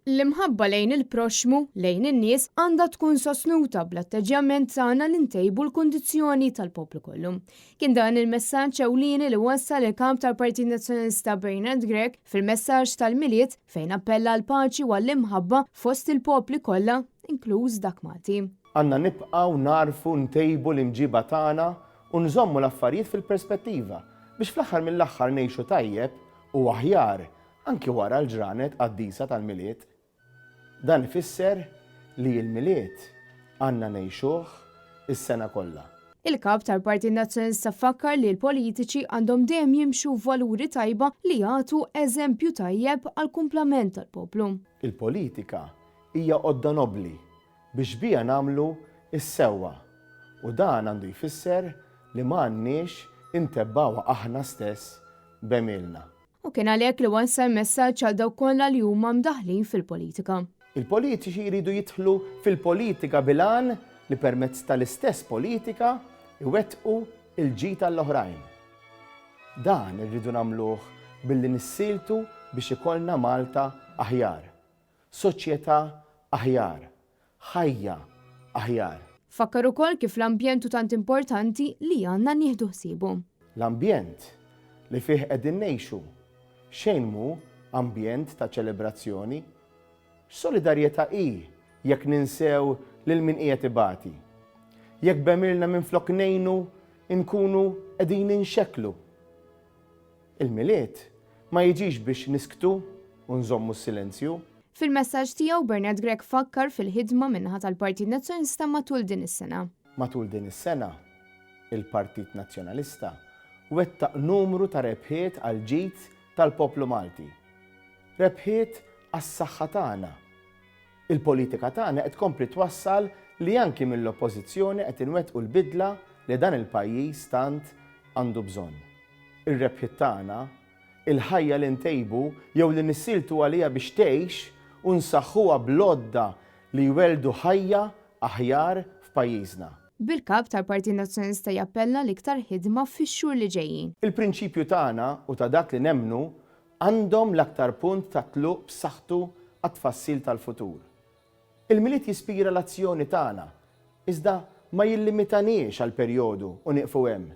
L-imħabba lejn il-proxxmu, lejn in-nies, għandha tkun sostnuta bl-atteġġjament tagħna li ntejbu l-kundizzjoni tal-poplu kollu. Kien dan il-messaġġ ewlieni li wassal il-Kap tal-Partit Nazzjonalista Bernard Grech fil-messaġġ tal-Milied fejn appella għall-paċi u għall-imħabba fost il-popli kollha, inkluż dak Malti. Għandna nibqgħu nagħrfu ntejbu l-imġiba tagħna u nżommu l-affarijiet fil-perspettiva biex fl-aħħar mill-aħħar ngħixu tajjeb u aħjar anki wara l-ġranet qaddisa tal-Milied. Dan ifisser li l-Milied għandna ngħixuh is-sena kollha. Il-Kap tal-Partit Nazzjonalista fakkar li l-politiċi għandhom dejjem jimxu f'valuri tajba li jagħtu eżempju tajjeb għall-kumplament tal-poplu. Il-politika hija għodda nobbli biex biha nagħmlu s-sewwa u dan għandu jfisser li ma għandniex intebbgħuha aħna stess b'għemilna. U kien għalhekk li wassal messaġġ għal dawk kollha li huma mdaħħlin fil-politika. Il-politiċi jridu jidħlu fil-politika bil-għan li permezz tal-istess politika jwettqu l-ġid għall-oħrajn. Dan irridu nagħmluh billi nissieltu biex ikollna Malta aħjar, soċjetà aħjar, ħajja aħjar. Fakkar ukoll kif l-ambjent hu tant importanti li għandna nieħdu ħsiebu. L-ambjent li fih qegħdin ngħixu xejn mhu ambjent ta' ċelebrazzjoni. X'solidarjetà hi jekk ninsew lil min qiegħed ibati? Jekk b'għemilna minflok ngħinu nkunu qegħdin inxekklu? Il-Milied ma jiġix biex nisktu u nżommu s-silenzju. Fil-messaġġ tiegħu Bernard Grech fakkar fil-ħidma min-naħa tal-Partit Nazzjonalista matul din is-sena. Matul din is-sena, il-Partit Nazzjonalista wettaq numru ta' rebħiet għall-ġid tal-poplu Malti. Rebħiet għas-saħħa tagħna. Il-politika tagħna qed tkompli twassal li anki mill-Oppożizzjoni qed inwettqu l-bidla li dan il-pajjiż tant għandu bżonn. Ir-rebħiet tagħna, il-ħajja li ntejbu jew li nissieltu għaliha biex tgħix u nsaħħuha bl-għodda li jwelldu ħajja aħjar f'pajjiżna. Bil-Kap tal-Partit Nazzjonalista jappella għal iktar ħidma fix-xhur li ġejjin. Il-prinċipju tagħna u ta' dak li nemmnu għandhom l-aktar punt ta' tluq b'saħħtu għat-tfassil tal-futur. Il-Milied jispira l-azzjoni tagħna, iżda ma jillimitaniex għal perjodu u nieqfu hemm.